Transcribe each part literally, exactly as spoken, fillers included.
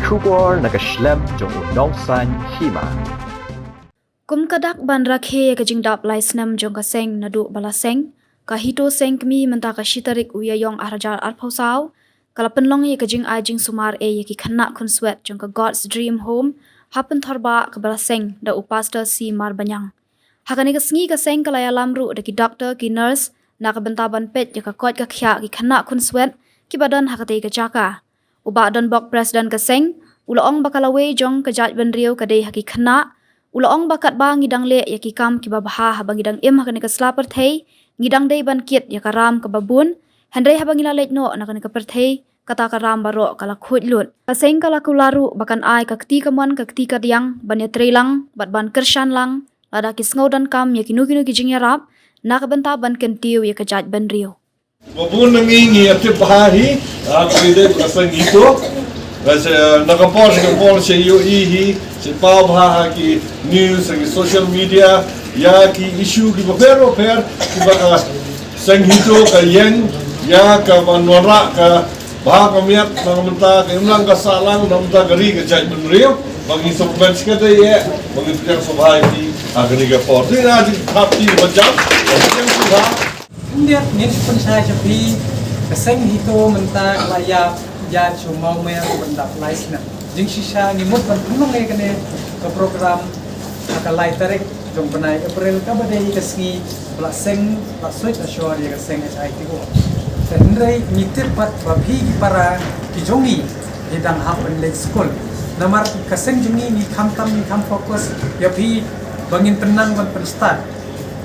Khubor na ka shlem jong u nongsan hima. Kum ka dak ban rakhe ïa ka jingdap lai snem jong ka seng naduh ba la seng, ka HITO Seng Kmie mynta ka shi tarik u Ïaïong ar hajar arphew saw, ka la pynlong ïa ka jingai jingsumar eh ïa ki khynnah khunswet jong ka God's Dream Home ha Pynthorbah kaba la seng da u Pastor C Marbaniang. Ha kane ka sngi ka seng ka la ïalam ruh da ki doktor, ki nurse na ka bynta ban peit ïa ka koit ka khiah ki khynnah khunswet kiba don ha katei ka jaka. U Bah Donbok, President ka seng, u la ong ba ka lawei jong ka jaitbynriew ka dei ha ki khynnah. U la ong ba katba ngi dang leh ïa ki kam kiba bha haba ngi dang im ha kane ka sla pyrthei, ngi dang dei ban kit ïa ka ram kaba bun, hynrei haba ngi la leit noh na kane ka pyrthei, kata ka ram baroh ka la khuid lut. Ka seng ka la kular ruh ba kan ai ka kti kamon ka kti kadiang ban ïatreilang bad ban kyrshan lang lada ki sngew donkam ïa kino kino ki jingïarap na ka bynta ban kyntiew ïa ka jaitbynriew. Ba bun na ngi ngi ïa tip bha hi, ah, ka dei ka seng HITO. Ka sa, na ka por sha ka por sa ïohi hi, sa paw bha ha ki news, ha ki social media, ïa ki issue kiba pher ba pher, kiba ka seng HITO ka ïeng ïa ka ban wanrah ka bha ka miat na ka bynta ka imlang ka sahlang na ka bynta ka ri ka jaitbynriew. Ba ngi sngewbha shikatdei ïa, ba ngi pdiang sngewbha ïa ki ha kane ka por. Dei na jingthap kti ba jam, ba ngi pdiang sngewbha. Khyndiat ngin pynshai sha phi, ka seng HITO mynta ka la ïap ïaid sha Mawmer ban dap lai snem. Jingshisha ngi mut ban pynlong ïa kane ka program ha ka lai tarik jong bnai April, kaba dei ka sngi ba la seng, la suit ashore ïa ka seng HITO. Te hynrei ngi tip pat ba phi ki para ki jong ngi ki dang hap ban leit skul. Namar ka seng jong ngi ngi kham tam ngi kham focus ïa phi ba ngin pynnang ban pynstad.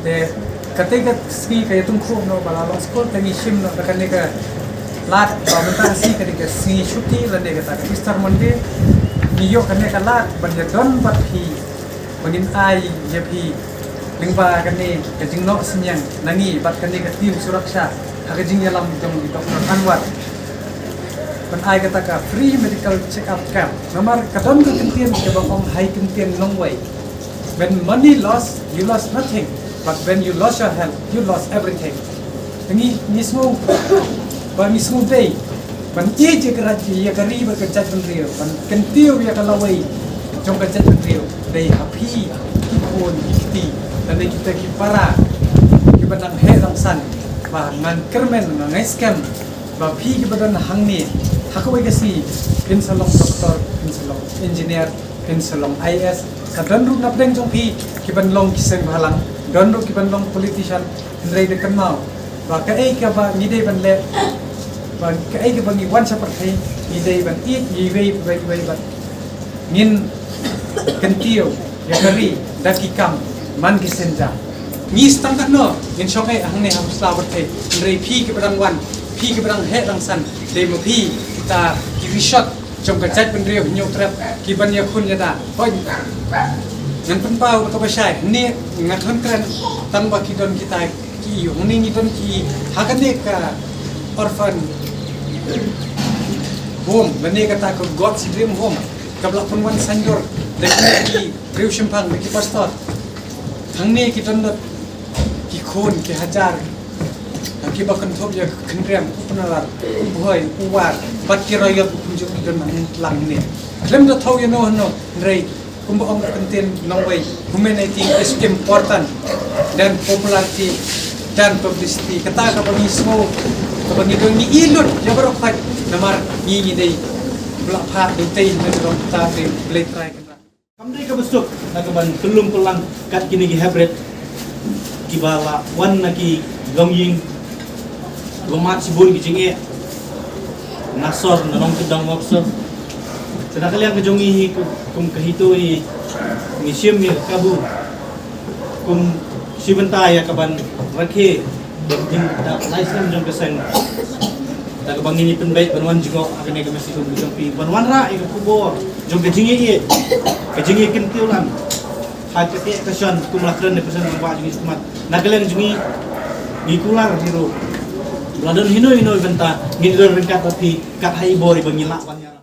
Te katei ka sngi ka ïatyngkhuh noh ba la long skul, te ngi shim noh da kane ka lad ba mynta ka sngi ka dei ka sngi shuti lane kata ka Easter Monday. Ngi ïoh kane ka lad ban ïadon bad phi, ba ngin ai ïa phi lyngba kane ka jingnoh synñiang na ngi bad kane ka team suraksha ha ka jingïalam jong i Doctor Anwar. Ban ai kata ka free medical check-up camp. Namar ka don ka kyntien kaba ong ha i kyntien nongwei, when money lost, you lost nothing. But when you lost your health, you lost everything. Ngi, ngi sngew, ba ngi sngewdei ban ïeit ïa ka ri, ïa ka ri bad ka jaitbynriew, ban kyntiew ïa ka lawei jong ka jaitbynriew. Dei ha phi ki khun ki kti, lane kita ki para kiba dang heh dang san, ba ngan kyrmen, ngan ngai skhem ba phi kiba don hangne, ha kawei ka sngi phin sa long doktor, phin sa long engineer, phin sa long IAS. Ka don ruh na pdeng jong phi kiban long ki seng bhalang, don ruh kiban long politician. Hynrei da kynmaw ba kaei kaba ngi dei ban leh, ba kaei kaba ngi wan sha pyrthei, ngi dei ban ïeit iwei pa iwei bad ngin kyntiew ïa ka ri da ki kam man ki synja. Ngi sdang katno ngin shong eh hangne ha sla pyrthei, hynrei phi kiba dang wan, phi kiba dang heh dang san, dei ma phi kita ki rishot jong ka jaitbynriew Hynñiewtrep kiban ïakhun ïada. Hooid, ngan pynpaw da kaba shai, hangne nga khun kren tang ba ki don kita ki, hangne ngi don ki ha kane ka orphan home lane kata ka God's Dream Home, kaba la pynwan saiñdur da ki briew shemphang, da ki pastor. Hangne ki don dot ki khun ki hajar, ha kiba kynthup ïa ka Khynriam, u Pynlar, u Bhoi, u War bad ki Raiot, u kumjuh ki don hangne lang hangne. Khlem da thew ïano hano, hynrei kumba ong ka kyntien nongwei, humanity is important than popularity than publicity. Kata kaba ngi sngew, kaba ngi don, ngi ïeit lut ïa baroh khoit, namar ngi, ngi dei ba la phah da utei na ka dong kata, dei Blei Trai Kynrad. Kam dei kaba suk na ka ban pynlum pynlang kat kine ki heprit kiba la wan na ki longïing, kiba mad shibun ki jingeh na sor, na nongkyndong mawsor. Te na ka liang ka jong ngi hi kum, kum ka HITO hi, ngi shim ïa ka kabu kum shi bynta ïa ka ban rakhe ïa ka jingdap lai snem jong ka seng. Da kaba ngin ïa pynbeit ban wan jngoh ha kane ka message ka jong phi, ban wanrah ïa ka khubor jong ka jingïeit, ka jingïeit kyntiew lang ha ka teh ka shon, kum la kren da ka seng ba jong ngi smat. Na ka liang jong ngi, ngi kular hi ruh, la don hino hino i bynta, ngin don ryngkat bad phi kat ha i bor iba ngi lah ban ïa.